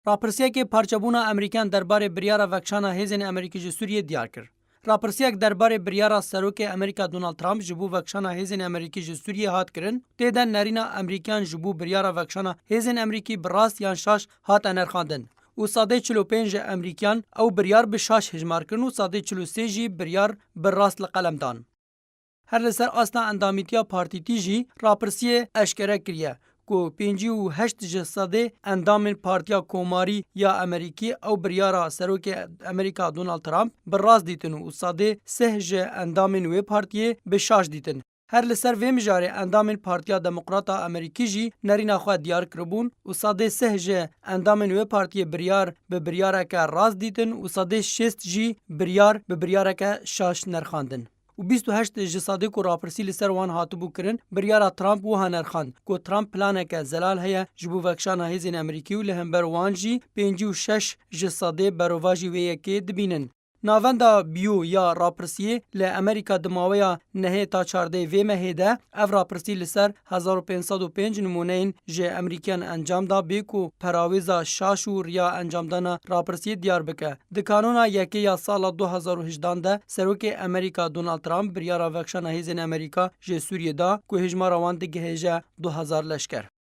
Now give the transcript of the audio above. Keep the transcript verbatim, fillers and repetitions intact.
Rapirsiyekê parçebûna Amerîkan derbarê biryara vekişana hêzên Amerîkî ji Sûriyê diyar kir. Rapirsiyek derbarê biryara Serokê Amerîka Donald Trump ji bo vekişana hêzên Amerîkî ji Sûriyê hat kirin, tê de nerîna Amerîkan ji bo biryara vekişana hêzên Amerîkî bi rast yan şaş hate nerxandin û sedê çil û pênc ji Amerîkan ew biryar bi şaş hejmar kirin û sedê çil û sê jî biryar bi rast li qelem dan. Her li ser asta endamîtiya partîtî jî rapirsiyê eşkere kiriye ku pêncî û heşt ji sedê endamên Partiya Komarî ya Amerîkî ew biryara Serokê Amerîka Donald Trump bi rast dîtin û sedê sih ji endamên wê partiyê bi şaş dîtin. Her li ser vê mijarê endamên Partiya Demokrata Amerîkî jî nerîna xwe diyar kiribûn û sedê sih ji endamên wê partiyê biryar bi biryareke rast dîtin û sedê şêst jî biryar bi biryareke şaş nerxandin. Û bîst û heşt ji sedê ku rapirsî li ser wan hatibû kirin, biryara Trump wiha nerxand ku Trump planeke zelal heye ji bo vekişana hêzên Amerîkî û li hember wan jî pêncî û şeş ji sedê berovajî wê yekê dibînin. Navenda Biyo ya rapirsiyê li Amerîka di maweya nehê ta çardê vê mehê de ev rapirsî li ser hezar û pênc sed û pênc nimûneyên ji Amerîkiyan encam da bê ku perawêza şaş û riya encamdana rapirsiyê diyar bike. Di kanûna yekê ya sala du hezar û hejdan de Serokê Amerîka Donald Trump biryara vekişana hêzên Amerîka ji Sûriyê da ku hêjmara wan digihêje du hezar leşker.